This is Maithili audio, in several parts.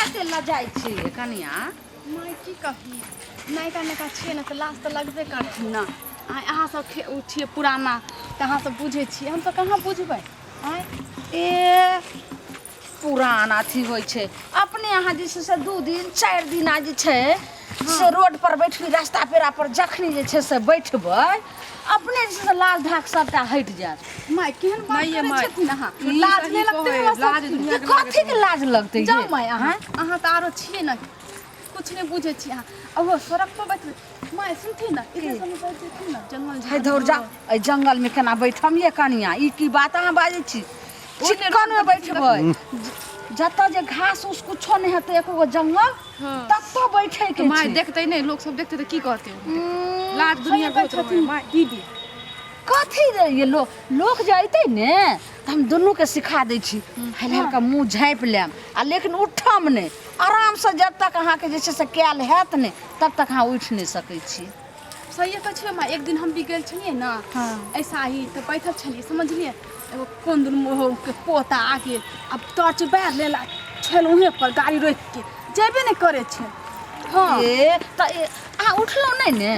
एते लजाइ छियै कनिया? माय की कही, नयका नयका छियै ने तऽ लाज तऽ लगबे करथिन ने। आँय, अहाँ सब ओ छियै पुराना तऽ अहाँ सब बुझै छियै, हमसब कहाँ बुझबै। आँय ए पुरान अथी होइ छै, अपने अहाँ जे छै से 2 दिन 4 दिन आ जे छै से रोड पर बैठबी, रास्ता पेरा पर जखनी जे छै से बैठबै, अपने जे छै से लाज धाक सबटा हटि जायत। माय केहन बात नहि ये करै माय। छथिन अहाँ, ई लाज सही नहि लगतै कहै, हमरा लाज सबके? दुनिया के कथी के लाज लगतै ये? जाउ माय, अहाँ अहाँ तऽ आरो छियै ने, कुछ नहि बुझै छी अहाँ। आ ओ सड़क पर बैठबै माय, सुनथिन ने, इधर सब बैठ जेथिन ने जंगल हे धौर जा, एहि जंगल में केना बैठम ये कनिया? ई की बात अहाँ बाजै छी? चिक्कन में बैठबै, जतऽ जे घास उस कुछो नहि हेतै, एको गो जंगल, ततऽ बैठै के माय छै। देखतै नहि, लोक सब देखतै तऽ की कहतै? लाज दुनिया सही के होइत रहै छथिन माय। दीदी। कथी रे ये लोक जे अयतै ने तऽ हम दुनूके सिखा दै छी, हल्का हल्का मुँह झाँपि लेब आ लेकिन उठम नहि, आरामसँ जब तक अहाँके जे छै से कयल हैत नहि तब तक अहाँ उठि नहि सकै छी। सहिए कहै छियै माय, एक दिन हम भी गेल छलियै ने ऐसा ही तऽ बैठल छलियै, समझलियै, एगो कोन दिन के पोता आ गेल, आब टॉर्च बारि लेल छल, उहें पर गाड़ी रोकि के जेबे नहि करै छै। हँ ए तऽ अहाँ उठलहुँ नहि ने?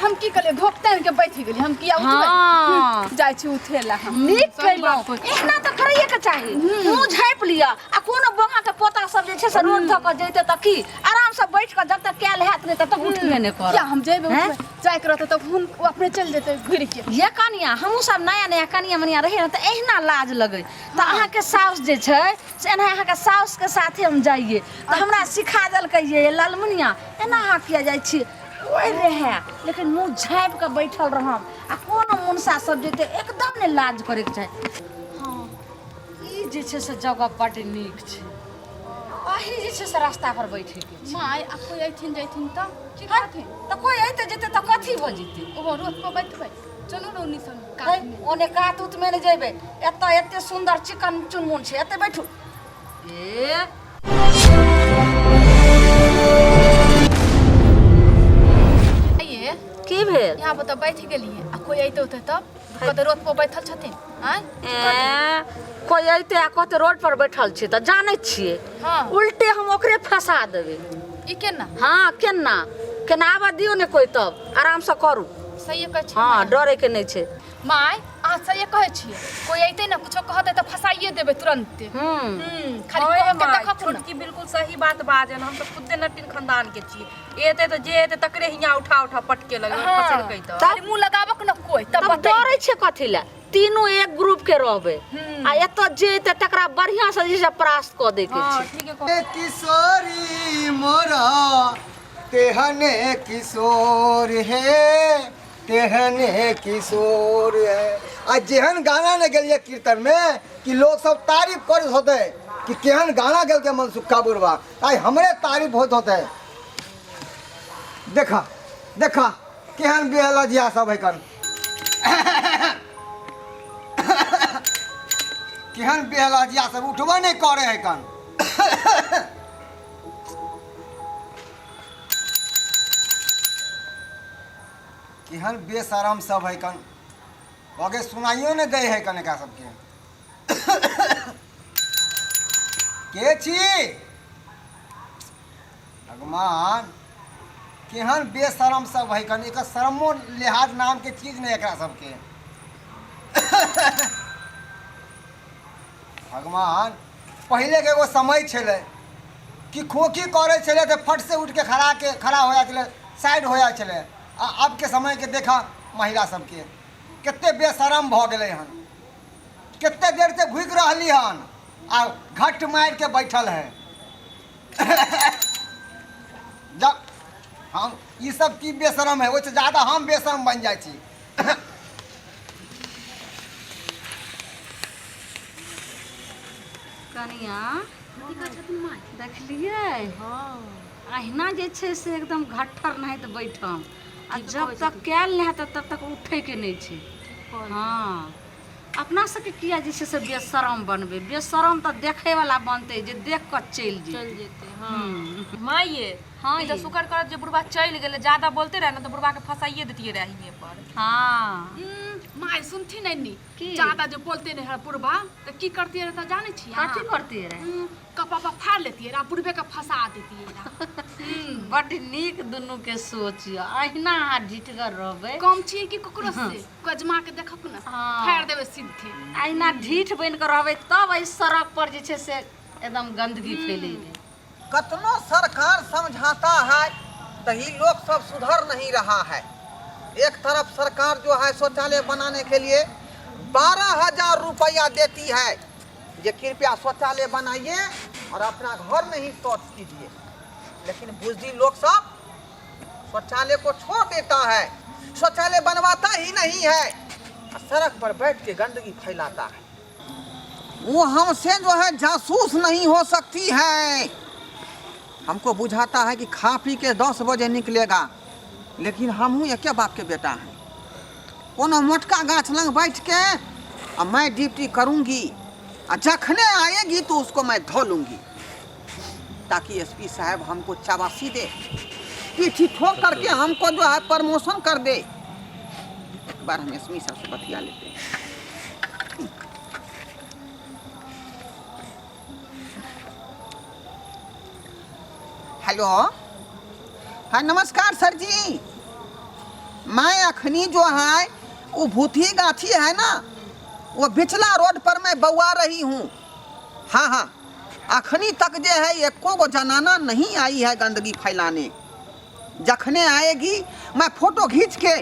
हम की कहलियै, घोप तानि के बैठ गेलियै हम, किया उठबै? हँ। जाइ छी उठे ला हम। नीक सही केलहुँ, बात कहै छी। एहना तऽ करैए के चाही। मुँह झाँपि लिअ आ कोनो बौआ के पोता सब जे छै से रोड धऽ कऽ जैतै तऽ की आरामसँ बैठ कऽ जब तक कयल हैत नहि तब तक उठबे नहि करब। किया हम जेबै हैं? उठबै? जाइके रहतै तऽ हुन ओ अपने चलि जेतै घुरि के। ये कनिया, हमहूँ सब नया नया कनिया मनिया रहियै ने तऽ एहिना लाज लगै, तऽ अहाँके साउस जे छै से एना अहाँके साउसके साथे हम जाइए तऽ हमरा सिखा देलकै ये ललमुनिया, एना अहाँ किया जाइ छी? ओहि रहए लेकिन मुँह झाँपि कऽ बैठल रहम आ कोनो मुनसा सब जेतै, एकदम नहि लाज करैके चाही। हँ, ई जे छै से जगह बड्ड नीक छै, अही जे छै से रास्ता पर बैठेके छै। माय, आ कोइ अयथिन जैथिन तऽ की कहथिन? तऽ कोइ अयतै जेतै तऽ कथी भऽ जेतै? ओहो रोड पर बैठबै, चलू ने ओन्नी सन है, कातमे। ओने कात उतमे नहि जेबै, एतऽ एते सुन्दर चिकन चुनमुन छै, एते बैठू। ए ये की भेल? यहाँ पर तऽ बैठ गेलियै, आ कोइ अयतै उतै तब कहतै रोड पर बैठल छथिन? आँय, ए, कोइ अयतै आ कहतै रोड पर बैठल छै तऽ जानै छियै? हँ। उल्टे हम ओकरे फंसा देबै। ई केना? हँ, केना केना आबऽ दियौ ने कोइ, तब आरामसँ करू। सहिए कहै छियै। हँ, डरे के नहि छै। माय, अहाँ सहिए कहै छियै, कोइ अयतै ने कुछो कहतै तऽ फंसाइए देबै तुरन्ते। खाली हँ, कह के माय, देखब ने। छोटकी बिल्कुल सही बात बाजल, हम तऽ खुदे नटिन खानदान के छियै, एतै तऽ जे एतै तकरे हियाँ उठा उठा पटके लगबै। हँ। फसेलकै तऽ खाली मुँह लगाबक ने कोइ तब तब बतैबै। डरै छै कथी लए? तीनू एक ग्रुप के रहबै आ एतऽ जे एतै तकरा बढ़िआँ से जे छै परास्त कऽ दै के हँ छै। ठीके कह। किशोरी मोरा तेहने किशोर हे, तेहने किशोर है। आ जेहन गाना ने गेलिए कीर्तन में कि लोग सब तारीफ करत होते कि केहन गाना गेलके मनसुखा बुढ़वा, आइ हमरे तारीफ होत होते। देखा देखा केहन बेलजिया सब है कन, केहन बेलजिया सब, उठबे नहीं करे है कन। केहन बेशरम सब है कन, आगे सुनाइयो ने दै है कन एकरा सबके। के छी भगवान? केहन बेशरम सब है कन, एकर शरमो लिहाज नाम के चीज नहीं एकरा सबके। भगवान, पहिले के एगो समय छलै कि खोखी करै छलै तऽ फट से उठ के खड़ा के खड़ा हो जाइ छलै, साइड हो जाइ छलै। आ अब के समय के देखा महिला सबके कते बेशरम भऽ गेलै हन, कते देर से भूकि रहली हन आ घट मारि के बैठल है। जा, हम ई सब की बेशरम है, ओहिसँ ज्यादा हम बेशरम बनि जाइ छी। कनिया, देखलियै? अहिना जे छै से एकदम घट्ठर नहि तऽ बैठम आ जब तक कयल नहि हेतै तब तक उठैके नहि छै। हँ, अपना सबके किया जे छै से बेशरम बनबै? बेशरम तऽ देखैवला बनतै जे देख कऽ चलि जेतै। चलि जेतै। हँ माँ, ये हँ ई तऽ ये। शुक्र करत जे बुढ़बा चलि गेलै, ज्यादा बोलते रहे ने तऽ बुढ़बा के फंसाइए देतियै रहे हिये पर। हँ। माय सुनथिन नहीं की? ज्यादा जो बोलते रहे बुढ़बा तो की करती रहे तो जाने छी कथी करती रहे कपा पर फाड़ लेती रहे बुढ़बे के फंसा देती रहे। बड नीक दुनू के सोच यऽ, अहिना अहाँ ढिठगर रहबै। कम छियै कि ककरो से कजमा के देखक ना। हाँ। फाड़ देबै सीधे। अहिना ढीठ बनि कऽ रहबै तब एहि सड़क पर जे छै से एकदम गंदगी फैलेबै। कतनो सरकार समझाता है तो ही लोग सब सुधर नहीं रहा है। एक तरफ सरकार जो है शौचालय बनाने के लिए 12,000 रुपया देती है जे कृपया शौचालय बनाइए और अपना घर में ही शौच कीजिए, लेकिन बुजदिल लोग सब शौचालय को छोड़ देता है, शौचालय बनवाता ही नहीं है, सड़क पर बैठ के गंदगी फैलाता है। वो हमसे जो है जासूस नहीं हो सकती है। हमको बुझाता है कि खा पी के 10 बजे निकलेगा, लेकिन हमहूँ एक बाप के बेटा हैं। कोनो मोटका गाछ लग बैठ के आ मैं ड्यूटी करूँगी, आ जखने आएगी तो उसको मैं धो लूँगी, ताकि एसपी साहब हमको चाबासी दे, पीठी ठोक करके हमको जो है प्रमोशन कर दे। एक बार हम एसपी साहब से बतिया लेते हैं। हेलो, हाँ नमस्कार सर जी, मैं अखनी जो है वो भूथी गाछी है ना, वो बिचला रोड पर मैं बउआ रही हूँ। हाँ हाँ, अखनी तक जे है एको गो जनाना नहीं आई है गंदगी फैलाने। जखने आएगी मैं फोटो खींच के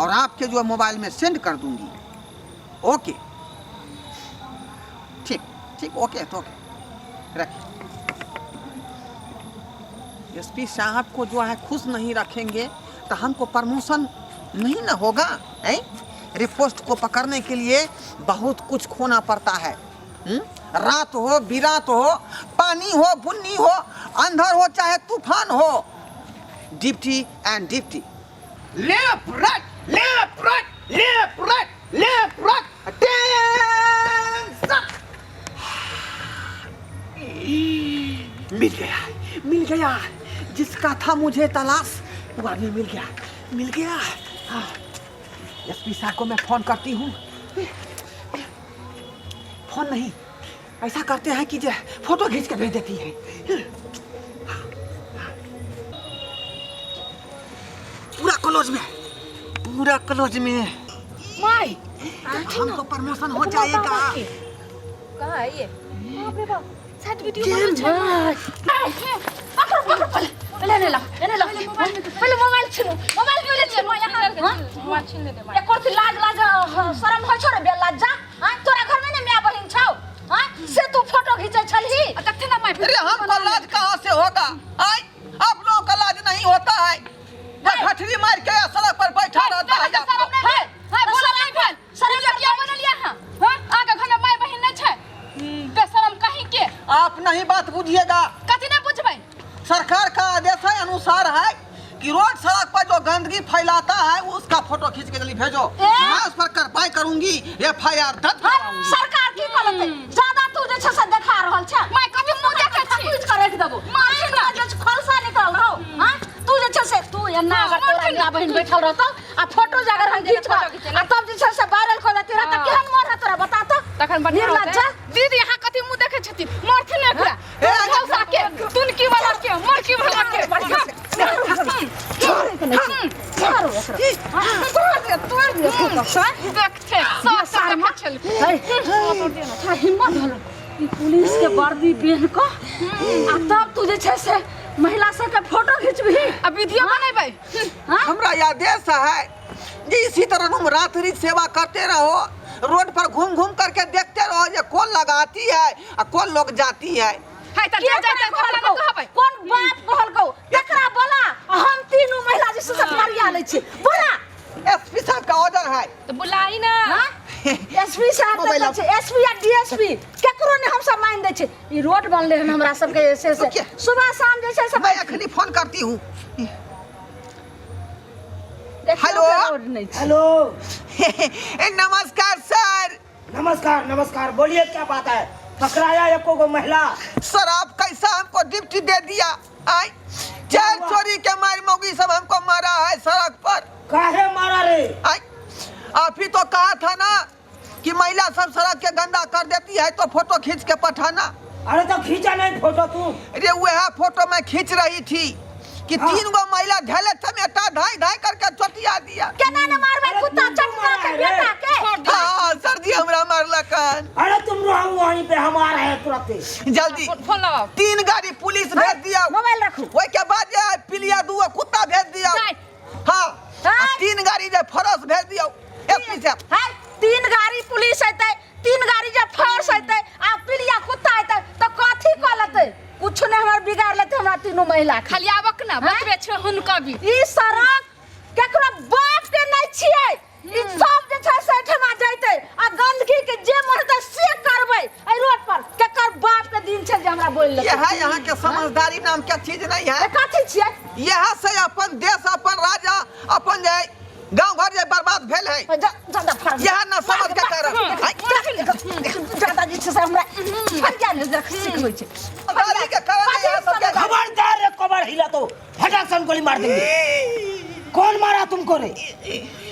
और आपके जो मोबाइल में सेंड कर दूंगी। ओके ठीक ठीक, ओके तो ओके रखिए। एसपी साहब को जो है खुश नहीं रखेंगे तो हमको प्रमोशन नहीं ना होगा। है रिपोस्ट को पकड़ने के लिए बहुत कुछ खोना पड़ता है। रात हो बिरात हो, पानी हो बुन्नी हो, अंधर हो चाहे तूफान हो, duty and duty. Left right left right left right left right attention. मिल गया मिल गया, जिसका था मुझे तलाश वो आदमी मिल गया मिल गया। हाँ, एसपी साहब को मैं फोन करती हूँ। फोन नहीं, ऐसा करते हैं कि जो फोटो खींच के भेज देती है। पूरा कॉलेज में, पूरा कॉलेज में माय हमको प्रमोशन हो जाएगा। कहाँ है ये? बाप रे बाप, शायद वीडियो बनल छै। पकड़ो पकड़ो, पहले पहले एने ला एने ला, पहले मोबाइल छीनो, मोबाइल क्यों ले छीनो यहाँ? मोबाइल छीन ले दे माय। एको रति लाज लाज शरम होइ छौ रे बेलज्जा? हाँ, तोरा घर में ने my बहिन छौ? हाँ, से तू फोटो घिचै छलही? आ देखते ना माय। अरे हमको लाज कहाँ से होगा? आय आप लोगों का लाज नहीं होता है। गठरी मार के सड़क पर बैठा रहता है। शरम नहीं भेल? हाय बोला नहीं भेल? शरम किया बनल यहाँ? हां, आगे घर में माय बहिन नहीं छै, बेशरम कहीं के। आप नहीं बात बुझिएगा। कथी नहीं बुझबै? सरकार का आदेश है अनुसार है कि रोड सड़क पर जो गंदगी फैलाता है उसका फोटो खींच के जल्दी भेजो, मैं उस पर कार्रवाई करूंगी, एफआईआर दर्ज कराऊंगी। सरकार की कहलकै? ज्यादा तू जे छै से देखा रहल छै। माय कथी मुंह देखै छी? खींच के राखि देबो। मार ना जे खोलसा निकल रहो। हां, तू जे छै से तू एना अगर तोरा माय बहिन बैठल रहतौ आ फोटो जे अगर हम खींच के आ तब जे छै से वायरल कर देती रह त केहन मोन है तोरा बता त? तखन बढ़िया निर्लज्जा। दीदी यहाँ कथी मुंह देखै छथिन? मरथिन एकरा भौसा के, तुनकी वाला के, मरकी वाला के। देखते सब देखै छल। हिम्मत होलो ई पुलिस के वर्दी पहन क आ तब तू जे छै से महिला सबके फोटो खिंचबही आ वीडियो बनेबै? हमरा आदेश है जे इसी तरह तुम रात्रि सेवा करते रहो, रोड पर घूम घूम करके देखते रहो ये कौन लगाती है और कौन लोग जाती है। हाय त के जे जाय तोरा तकरा कहलकौ? नहि कहबै। कोन बाप कहलकौ? तकरा बोला, हम तीनू महिला जे छै से फरिया लै छी, बोला। एसपी साहब का ऑर्डर है। तो बुलाई ना। एसपी साहब मोबाइल तऽ छै, एसपी आ डीएसपी केकरो नहि हमसब मान दै छी। ई रोड बनलै हन हमरा सबके जे छै से ओके। सुबह शाम जे छै से मैं अखनी फोन करती हूँ। देखियौ हेलो। के रोड नहि छै। हेलो नमस्कार सर। नमस्कार नमस्कार, बोलिए क्या बात है? पकड़ाया एको गो महिला? सर आप कैसा हमको ड्यूटी दे दिया? आय चैन चोरी के मार मौगी सब हमको मारा है सड़क पर। काहे मारा रे? आय आप ही तो कहा था ना कि महिला सब सड़क के गंदा कर देती है तो फोटो खींच के पठाना। अरे तो खींचा नहीं फोटो तू? अरे वह फोटो मैं खींच रही थी कि हाँ। 3 गो महिला ढेले चमेटा धाई धाई करके चोटिया दिया। केना ने मारबै अरे कुत्ता तुम चटका मारा के रे। बेटा के? हाँ सर जी, हमरा मारलकन। अरे तुम रहो वहीं पे, हम आ रहे हैं तुरंत। जल्दी फोन लगाओ। 3 गाड़ी पुलिस भेज दिया। मोबाइल रखू। ओहि के बाद जे पिलिया 2 कुत्ता भेज दिया। जाय। हाँ, आ हाय। 3 गाड़ी जे फरस भेज दिया एक पीछे। हाय, 3 गाड़ी पुलिस अयतै, 3 गाड़ी जे फर्स अयतै आ पिलिया कुत्ता अयतै तऽ कथी कऽ लेतै? कुछ नहि हमर बिगाड़ लेतै हमरा तीनू महिला के। खाली आबक ना बतबे छै हुनका भी। ई सड़क केकरो बाप के नहि छियै। ई सब जे छै से एहिठमा जैतै आ गंदगी के जे मन हेतै से करबै एहि रोड पर। केकर बाप के दिन छै जे हमरा बोलि लेतै? यह यहाँ के समझदारी नाम के चीज नहीं है। ए, कथी छियै? यह से अपन देश, अपन राज्य, अपन जे गांव घर जे बर्बाद भेल है। जा, जा, जा, फड़। यह न समझ के कारण। हाय। ज्यादा जे छै से हमरा फरिया नहि देख सिखबै छै। समझदारी के कारण यह सब के खबरदार रे, कबर हिला तो फटाक से गोली मार देंगे। कौन मारा तुमको रे?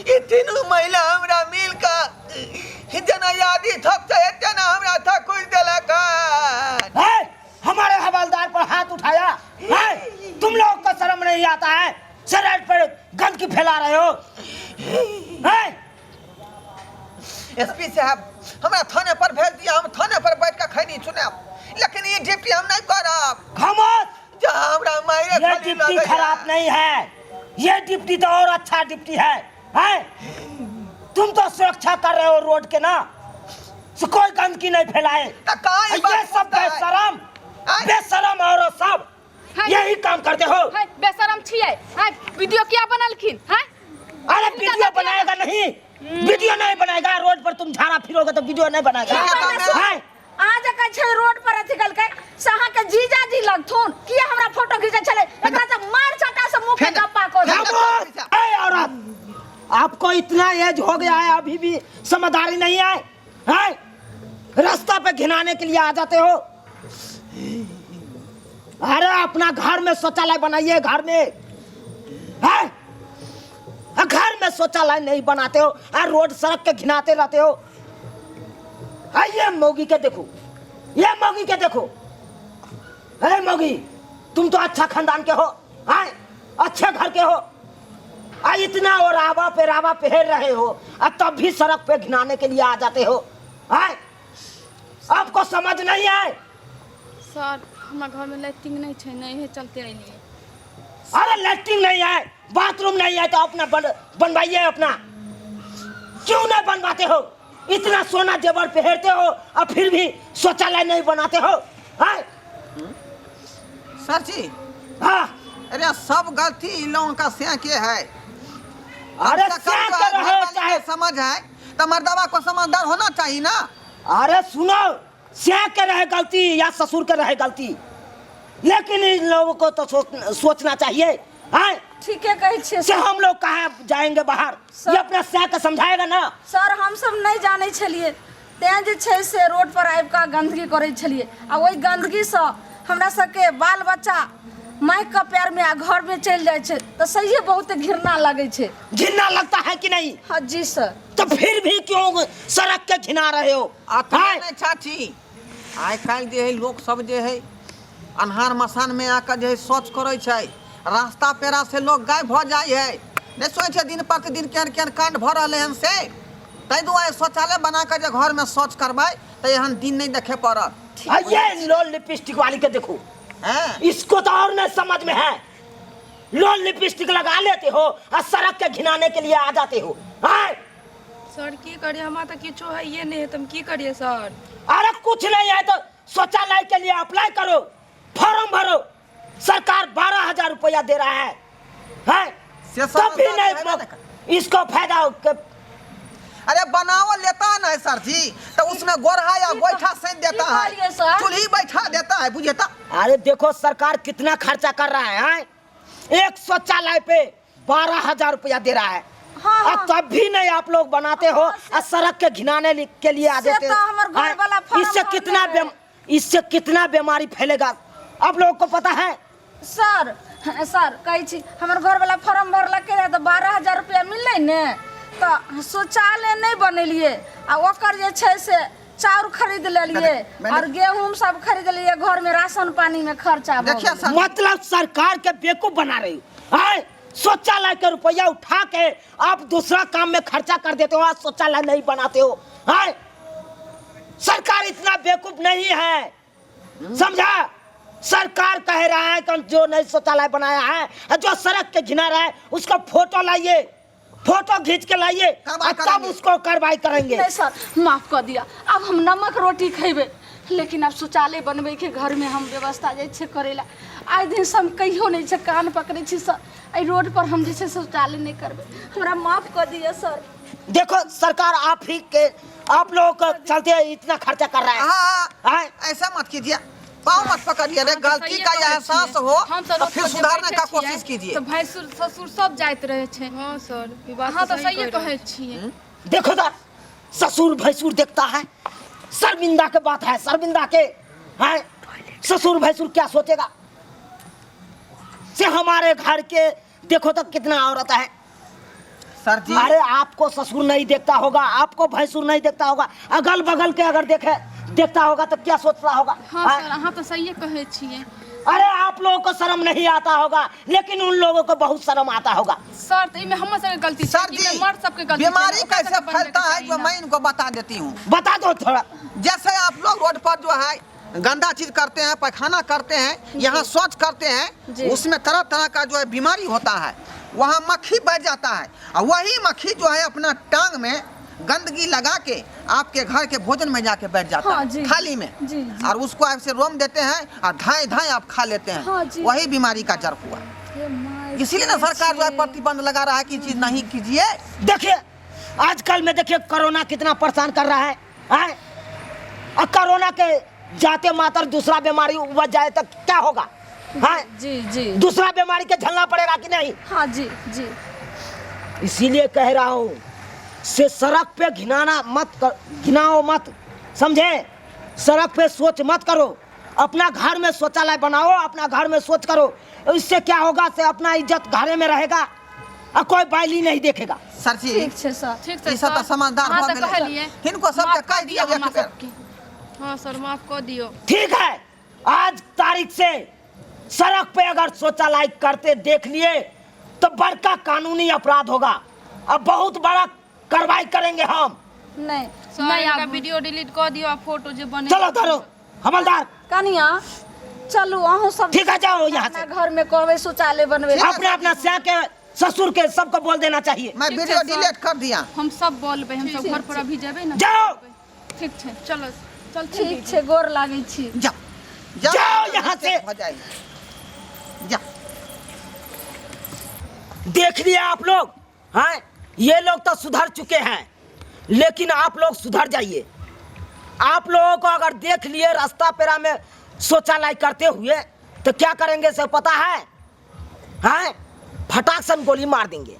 ये तीनों महिला हमरा मिल का जना यादी थक चाहे तना हमरा थक कुछ देलक। है, हमारे हवलदार पर हाथ उठाया है? तुम लोग को शर्म नहीं आता है? सड़क पर गंदगी फैला रहे हो है? एसपी साहब हमरा थाने पर भेज दिया, हम थाने पर बैठ के खैनी चुनाब, लेकिन ये ड्यूटी हम नहीं करब। खामोश। जहाँ हमरा मारे ये खाली डिप्टी लगैया। खराब नहीं है, ये डिप्टी तो और अच्छा डिप्टी है, है? तुम तो सुरक्षा कर रहे हो रोड के ना, सो कोई गंदगी नहीं फैलाए। तो कहाँ ये ये बात सब होता है? बेशरम, आय। बेशरम और सब हाय। यही काम करते हो। हाय, बेशरम छियै। हाय, वीडियो किया बनलखिन? हाय? अरे वीडियो बनाएगा नहीं, वीडियो नहीं बनाएगा। रोड पर तुम झाड़ा फिरोगे तो वीडियो नहीं बनाएगा। ठीक है, तो मैं- हाय। अहाँ जे कहै छै रोड पर अथी कलकै से अहाँके जीजाजी लगथुन, किया हमरा फोटो घिचै छलै? एकरा तऽ मार चटा से मुँह के फेर- गप्पा कऽ देबै। खामोश। ए औरत, आपको इतना एज हो गया है अभी भी समझदारी नहीं है, है? रास्ता पे घिनाने के लिए आ जाते हो। अरे अपना घर में शौचालय बनाइए, घर में है? घर में शौचालय नहीं बनाते हो और रोड सड़क के घिनाते रहते हो। ये मौगी के देखो, ये मौगी के देखो। अरे मौगी, तुम तो अच्छा खानदान के हो, आए अच्छे घर के हो, आ इतना और रावा पे रावा पहन रहे हो और तब भी सड़क पे घिनाने के लिए आ जाते हो। आए आपको समझ नहीं आए? सर, हमरा घर में लैट्रिन नहीं छै, नहीं है चलते अलियै। अरे लैट्रिन नहीं है, बाथरूम नहीं है तो अपना बनवाइए अपना। क्यों नहीं बनवाते हो? इतना सोना जेवर पहनते हो और फिर भी शौचालय नहीं बनाते हो। हाँ? सर जी। हाँ। अरे सब गलती इन लोगों का से के है। अरे अब तक से हमको के रहो घर वाली चाहे के समझ है तो मर्दवा को समझदार होना चाहिए ना। अरे सुनो, से के रहे गलती या ससुर के रहे गलती, लेकिन इन लोगों को तो सोचना चाहिए। हाँ? ठीके कहै छियै से हम लोग कहाँ जाएंगे बाहर? सर- ये अपना से के समझाएगा ना। सर, हम सब नहीं जानै छलियै, तें जे छै से रोड पर आबि कऽ गंदगी करै छलियै आ ओहि गंदगीसँ हमरा सबके बाल बच्चा माइक के पैर में आ घर में चलि जाइ छै तऽ सहिए बहुत घृणा लगै छै। घृणा लगता है कि नहीं? हाँ जी सर। तो फिर भी क्यों सड़क के घिना रहे हो? अतने हाँ? नहीं चाची, आइ काल्हि जे है लोक सब जे है अन्हार मसान में आकर जे है शौच करै छै, रास्ता पेरा से लोग गायब भऽ जाइ है। नहीं सोचै छै दिन प्रतिदिन केहन केहन कांड भऽ रहलै हन से, ताहि दुआरे शौचालय बना कऽ जे घर में शौच करबै तऽ एहन दिन नहीं देखे पड़त। आ ये लोल लिपस्टिक वाली के देखो, हैं? इसको तो और नहीं समझ में है। लोल लिपस्टिक लगा लेते हो और सड़क के घिनाने के लिए आ जाते हो। हाँ? सर की करिए, हमरा तऽ किछो है नहीं है, तो हम की करिए सर? अरे कुछ नहीं है तो शौचालय के लिए अप्लाई करो, फॉर्म भरो, सरकार 12,000 रुपया दे रहा है, हैं? से तब भी समझदारी नहीं है ना इसको फायदा हो के- अरे बनाओ लेता ना है सर जी, तो उसमें गोरहा या गोईठा सेन देता की है, कहलिए सर? चूल्ही बैठा देता है, बुझे तो। अरे देखो सरकार कितना खर्चा कर रहा है, हैं? एक शौचालय पे 12,000 रुपया दे रहा है। हाँ, और हाँ। तब भी नहीं आप लोग बनाते हो और सड़क के घिनाने के लिए आ से जाते तो हो। हमर घर हाँ, वाला फॉर्म भरने है। इससे कितना बीमारी फैलेगा आप लोगों को पता है? सर, हाँ, सर कहै छी हमर घर वाला फॉर्म भरलकै रहए तऽ 12,000 रुपया मिललै ने, तऽ शौचालय नहि बनेलियै आ ओकर जे छै से चाउर खरीद लेलियै मैंने- और गेहूँ सब खरीद लेलियै घर में राशन पानी में खर्चा भऽ देखिए गेलै। सर मतलब सरकार के बेवकूफ बना रही हो हैं? शौचालय के रुपया उठा के आप दूसरा काम में खर्चा कर देते हो, आज शौचालय नहीं बनाते हो हैं? सरकार इतना बेवकूफ नहीं है, समझा? सरकार कह रहा है कि हम जो नहीं शौचालय बनाया है, जो सड़क के घिना रहा है, उसका फोटो लाइए, फोटो खींच के लाइए कार्रवाई और तब करेंगे। उसको कार्रवाई करेंगे। नहीं सर, माफ कर दिया, अब हम नमक रोटी खेबै, लेकिन अब शौचालय बनबै के घर में हम व्यवस्था जाइ छै करै ला। आइ दिन से हम कहियो नहि छै कान पकड़ै छी सर, एहि रोड पर हम जे छै शौचालय नहि करबै, हमरा माफ कर दिअ सर। देखो सरकार आप ही के, आप लोगों को चलते इतना खर्चा कर रहा है। हाँ, हाँ? ऐसा मत कीजिए, पाँव मत पकड़िए रे, अहाँ तऽ गलती सहिए का कहै एहसास छियै। हो हम सब तो रोड फिर पर जे सुधारने बैठे का छियै, कोशिश कीजिए। तऽ भैंसुर ससुर सब जाइत रहै छै। हाँ सर, ई बात अहाँ तऽ सही सहिए कहि रहल कहै छियै। देखो दा, ससुर भैंसुर देखता है, शर्मिंदा के बात है, शर्मिंदा के है। ससुर भैंसुर क्या सोचेगा से हमारे घर के देखो तो कितना औरत है। सर जी, अरे आपको ससुर नहीं देखता होगा, आपको भैंसुर नहीं देखता होगा, अगल बगल के अगर देखे देखता होगा तो क्या सोचता होगा? हाँ हाँ? सर, अहाँ तो सही कहै छियै। अरे आप लोगों को शर्म नहीं आता होगा, लेकिन उन लोगों को बहुत शर्म आता होगा। सर, तऽ एहिमे हमर सबके गलती छै सर कि जी, एहिमे मर्द सबके गलती छै? बीमारी ओकरा कैसे सबके बनबैके फैलता है चाही जो ना। मैं इनको बता देती हूँ। बता दो थोड़ा। जैसे आप लोग रोड पर जो है गंदा चीज करते हैं, पैखाना करते हैं, यहाँ शौच करते हैं, उसमें तरह तरह का जो है बीमारी होता है, वहाँ मक्खी बैठ जाता है और वही मक्खी जो है अपना टांग में गंदगी लगा के आपके घर के भोजन में जाके बैठ जाता हाँ है जी। थाली में, जी, जी। और उसको ऐसे रोम देते हैं और धाए धाए आप खा लेते हैं। हाँ जी। वही बीमारी का जड़ हुआ। हे my, इसीलिए ना सरकार जो है प्रतिबंध लगा रहा है कि चीज नहीं कीजिए। देखिए आजकल में देखिए कोरोना कितना परेशान कर रहा है, हैं? और कोरोना के जाते मात्र दूसरा बीमारी उपज जाए तो क्या होगा? हैं? जी जी। दूसरा बीमारी के झेलना पड़ेगा कि नहीं? हाँ जी जी। इसीलिए कह रहा हूँ से सड़क पे घिनाना मत कर, घिनाओ मत, समझे? सड़क पे सोच मत करो, अपना घर में शौचालय बनाओ, अपना घर में सोच करो। इससे क्या होगा से अपना इज्जत घरे में रहेगा और कोई बाइली नहीं देखेगा। सर जी, ठीक छै सर। ठीक छै ई सब सर। तऽ समझदार अहाँ भऽ तऽ गेलै। कहलियै। हिनको सबके माफ कहि कऽ दियौ दिअ एक हमरा बेर। सबके। हाँ सर, माफ कऽ दियौ। ठीक है, आज तारीख से सड़क पे अगर शौचालय करते देख लिए तो बड़का कानूनी अपराध होगा और बहुत बड़ा कार्रवाई करेंगे हम। नहीं सर, नहि हिनका आबू। वीडियो डिलीट कऽ दियौ आ फोटो जे बने। चलो धरो हवलदार। कनिया चलू अहूँ सब ठीक है, जाओ यहाँ से। अपना घर में कहबै शौचालय बनबै। अपने अपना स्या के ससुर के सबको बोल देना चाहिए। मैं ठीक वीडियो छै, सर। डिलीट कर दिया। हम सब बोलबै, हम सब घर पर अभी जेबै ने। जाओ। ठीक छै, चलो चल। ठीक छै, गोर लागै छी। जा जा, जाओ यहाँ से। हो जाएगी, जा। देख लिया आप लोग, हैं? ये लोग तो सुधर चुके हैं, लेकिन आप लोग सुधर जाइए। आप लोगों को अगर देख लिए रास्ता पेरा में शौचालय करते हुए तो क्या करेंगे से पता है? हैं? फटाक से हम गोली मार देंगे।